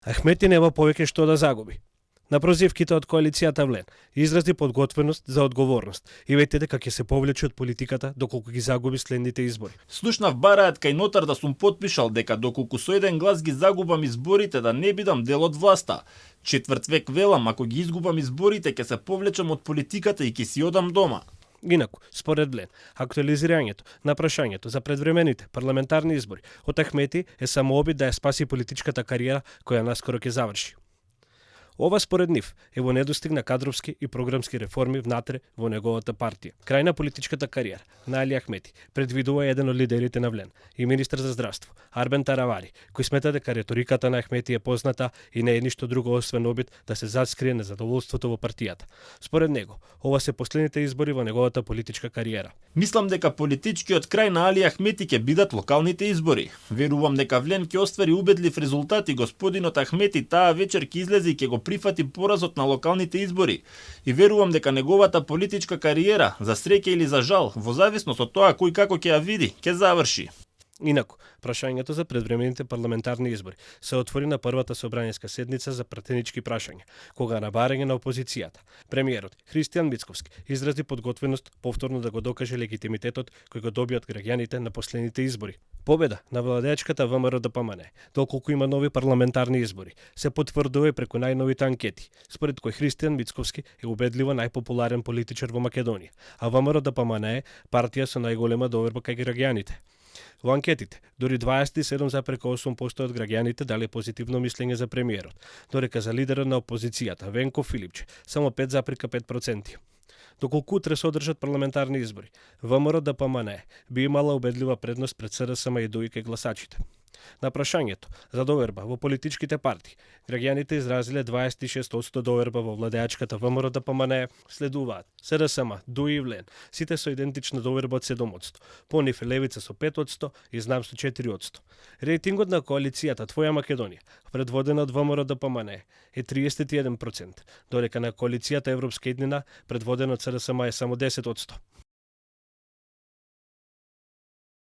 Ахмети нема повеќе што да загуби. На прозивките од коалицијата Влен изрази подготвеност за одговорност и вети дека ќе се повлече од политиката доколку ги загуби следните избори. Слушнав бараат кај нотар да сум потпишал дека доколку со еден глас ги загубам изборите да не бидам дел од власта. Четврт век велам, ако ги изгубам изборите ќе се повлечам од политиката и ќе си одам дома. Инаку, според Влен, актуализирањето на прашањето за предвремените парламентарни избори од Ахмети е само обид да ја спаси политичката кариера која наскоро ќе заврши. Ова според нив е во недостиг на кадровски и програмски реформи внатре во неговата партија. Крај на политичката кариера на Али Ахмети предвидува еден од лидерите на Влен и министр за здравство Арбен Таравари, кој смета дека реториката на Ахмети е позната и не е ништо друго освен обид да се заскрие незадоволството во партијата. Според него, ова се последните избори во неговата политичка кариера. Мислам дека политичкиот крај на Али Ахмети ќе бидат локалните избори. Верувам дека Влен ќе оствари убедлив резултат и господинот Ахмети таа вечер ќе излезе и ќе го прифати поразот на локалните избори. И верувам дека неговата политичка кариера, за среќа или за жал, во зависност од тоа кој како ќе ја види, ќе заврши. Инаку, прашањето за предвремените парламентарни избори се отвори на првата собранијска седница за пратенички прашања, кога на барање на опозицијата. Премиерот Христијан Мицковски изрази подготвеност повторно да го докаже легитимитетот кој го доби од граѓаните на последните избори. Победа на владеачката ВМРО ДПМН, доколку има нови парламентарни избори, се потврдува и преку најновите анкети, според кој Христијан Мицковски е убедливо најпопуларен политичар во Македонија, а ВМРО ДПМН е партија со најголема доверба кај граѓаните. Во анкетите, дури 27,8% од граѓаните дали позитивно мислење за премиерот, додека за лидерот на опозицијата Венко Филипче само 5,5%. Доколку утре се одржат парламентарни избори, ВМРО ДПМН би имала убедлива предност пред СДСМ и ДУИ кај гласачите. На прашањето за доверба во политичките партии, граѓаните изразиле 26% доверба во владеачката ВМРО ДПМН, следуваат СДСМ, ДУИ и Влен, сите со идентична доверба од 7%, по нив Левица со 5% и Знам со 4%. Рейтингот на коалицијата Твоја Македонија, предводена од ВМРО ДПМН, е 31%, додека на коалицијата Европска иднина, предводена од СДСМ, е само 10%.